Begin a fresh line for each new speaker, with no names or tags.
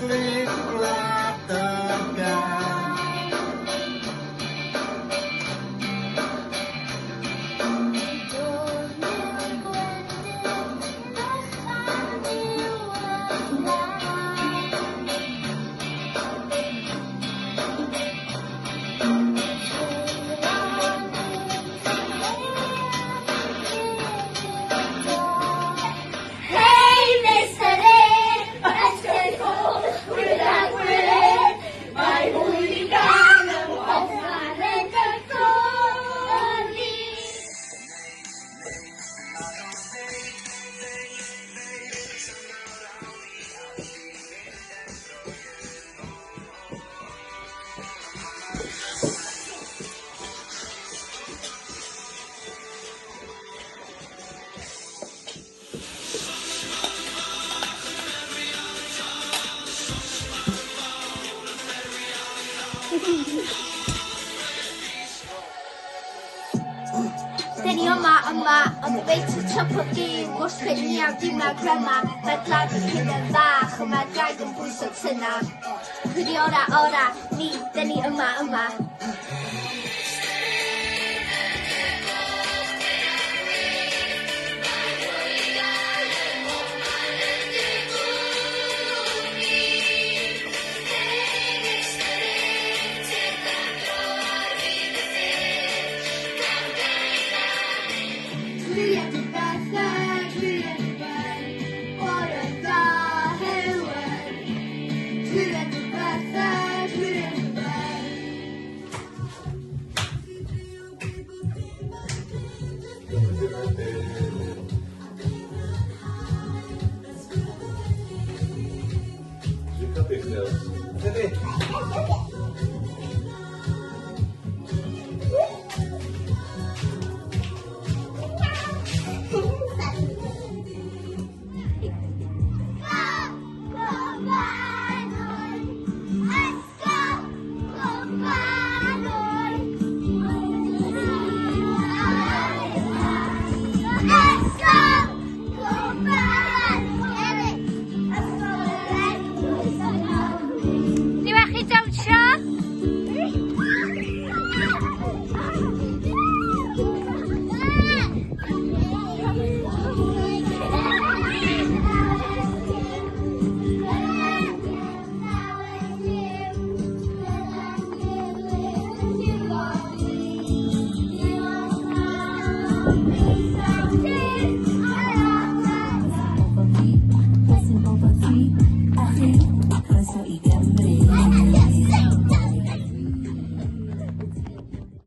Slip gwlad y gan.
Hei, Mr Urdd, ysgrifennu gyda gwyrdd, mae hwyl i gael yn bobman yn dy gwmni. Dyn ni yma yma, on the way to top of game, gwrthyn ni am dim na grema, mae glad yn hyn yn fach, ond mae draig yn bwyso tyna. Pwy di ora ora, ni, dyn ni yma yma.
Dwi ar dy bethau, dwi ar dy ben, bore da, hewen. Dwi ar dy bethau, dwi ar dy ben.
Dwi'n codi chdi. Ydy.
Ni wech i dawnsio?